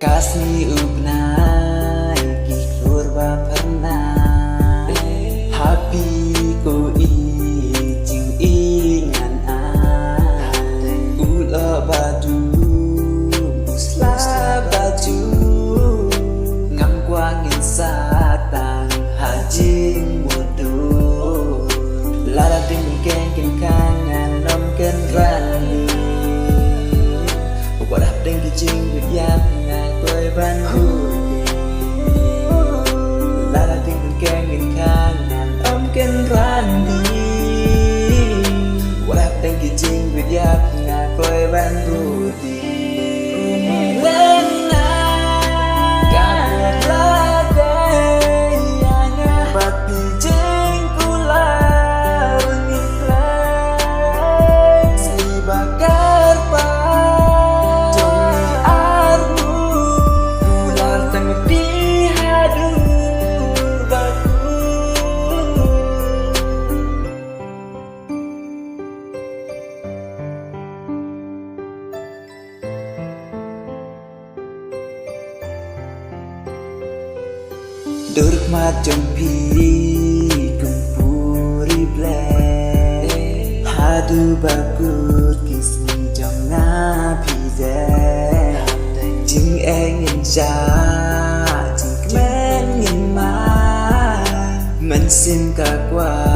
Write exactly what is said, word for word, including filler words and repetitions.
Ka sngi u bnai ki khlur ba pyrnai. Happy ko i jingïeit ngan ai. U lok ba dum, u sla ba dum. Ngam kwah ngin sa tang ha jingmutdur. Lada dang keng keng kang ngan ym kynran. Wat hapdeng ki jingbiang nga koi ban hu. Lada dang keng keng kang ngan ym kynran. Wat hapdeng ki jingbiang nga koi ban hu. Dur khmat jong phi kum puri blei. Haduh ba kut ki sngi jong nga phi dei. Jingeh ngin jah, jingkmen ngin mad. Mynsiem ka kwah